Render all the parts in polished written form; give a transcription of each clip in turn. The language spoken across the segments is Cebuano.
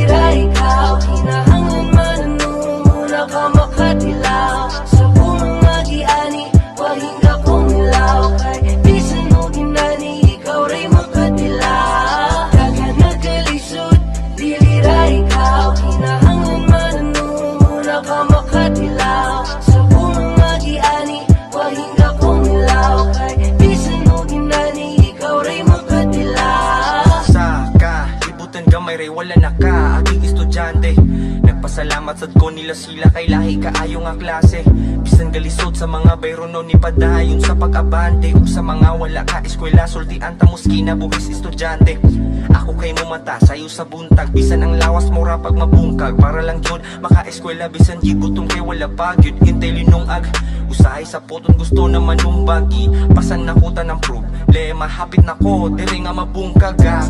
ra ikaw. Kinahanglan man muna ka makatilaw. Sa bunga nga giani, pahinga kong hilaw. Kay bisan og inani, ikaw ray makatilaw. Daghan nagkalisod, dili ra ikaw. Kinahanglan man muna ka makatilaw. Sa bunga nga giani, pahinga kong hilaw. Kay bisan og inani, ikaw ray makatilaw. Sa kalibutan gamay ray wala na ka aging estudyante. Nagpasalamat sad ko nila sila kay lahi kaayo nga klase. Bisan galisod sa mga bayrono ni padayon sa pag-abante. Ug sa mga wala ka eskwela, sultian ta mos kinabuhis estudyante. Ako kay mumata sayo sa buntag, bisan ang lawas mo ra pag mabungkag, para lang jud maka-eskwela bisan gigutom kay wala pa gyud hintay linungag. Usahay sa puton gusto na manumbag, pasan na ko ng problema. Hapit na ko dire nga mabungkag ka.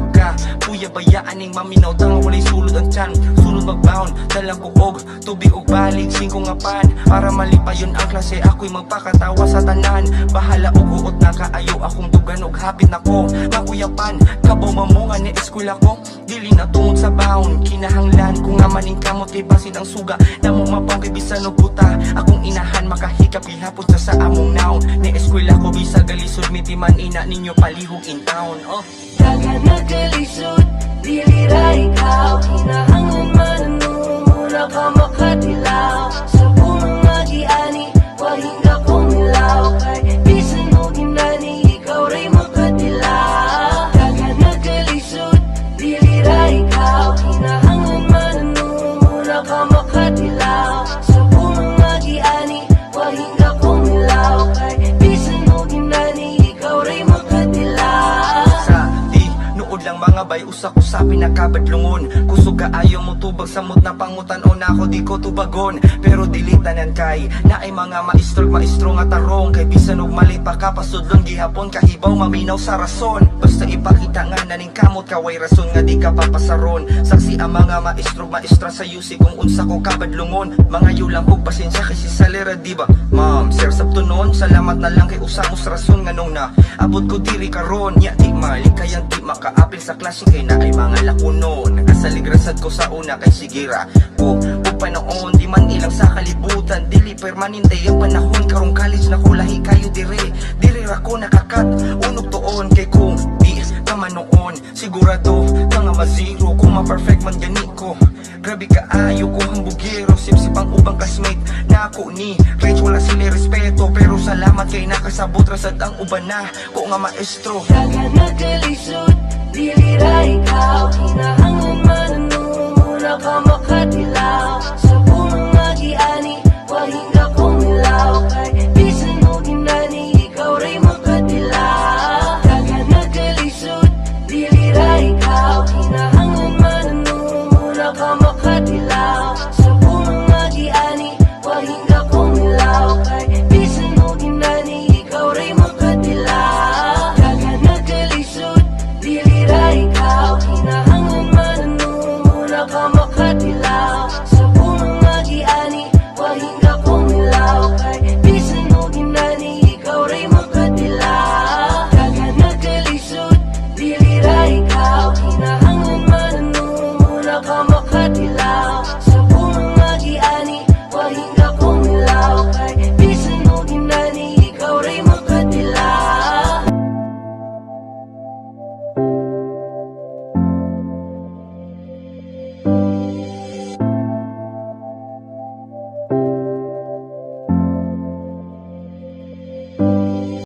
Kuya bayaan ning maminaw tanga walay sulod ang tiyan. Sunod magbaon dala ko og tubig og balig singko nga pan para malipayon ang klase, ako'y magpakatawa sa tanan. Bahala og huot na kaayo akong dugan og hapit na ko makuyapan. Kabaw mamunga ni eskwela ko, dili na tungod sa baon. Kinahanglan ko nga maning kamot kay basin ang suga na mo mapang kay bisan og buta. Akong inahan makahikap gihapon sa among naon. Ni eskwela ko bisa galisod miti man ina ninyo palihog in town, oh. Daghan nagkalisod, dili ra ikaw. Kinahanglan man muna ka makatilaw. Sa bunga nga giani, pahinga kong hilaw. Kay bisan og inani, ikaw ray makatilaw. Daghan nagkalisod, dili ra ikaw. Kinahanglan man muna ka makatilaw. Sa bunga nga giani, pahinga kong hilaw. Kay bisan og inani, ikaw ray makatilaw. Sa di nood lang mga bay, usa ko sa pinakabadlungon. Kusog kaayo mo tubag samot na pangutan o nako di ko tubagon. Pero dili tanan kay naay mga maestro maestro nga tarong. Kay bisan og mali pa ka pasudlon gihapon, kahibaw maminaw sa rason. Basta ipakita nga naning kamot kaway rason nga di ka papasaron. Saksi ang mga maestro maestra sa UC kung unsa ko kabadlungon. Mga yulang kog pasensya kay si Salera, di ba? Ma'am, sir, sabto noon, salamat na lang kay usa mo sa rason nganong na abot ko diri karon. Nya di mali kayang di makaapil sa klase kay naay mga lakunon. Nakasalig ko sa una kay sigira ko ug panoon di man ilang sa kalibutan. Dili permanente ang panahon karong college na ko, lahi kayo dire. Dire ra ko nakakat unog tuon kay kung di ka manoon, sigurado ka nga ma-zero. Kung ma-perfect man gani ko, grabe kaayo ko hambugero. Sipsip ang ubang classmate nako ni Rach, wala sila respeto, pero salamat kay nakasabot ra sad ang uban na ko nga maestro. Daghan nagkalisod, dili ra ikaw. Kinahanglan man muna ka makatilaw. Sa bunga nga giani, pahinga kong hilaw. Kay bisan og inani, ikaw ray makatilaw. Daghan nagkalisod, dili ra ikaw. Kinahanglan man muna ka makatilaw. Sa bunga nga giani, pahinga kong hilaw. Kay bisan og inani, ikaw ray makatilaw. Daghan nagkalisod, dili ra ikaw. Kinahanglan man muna ka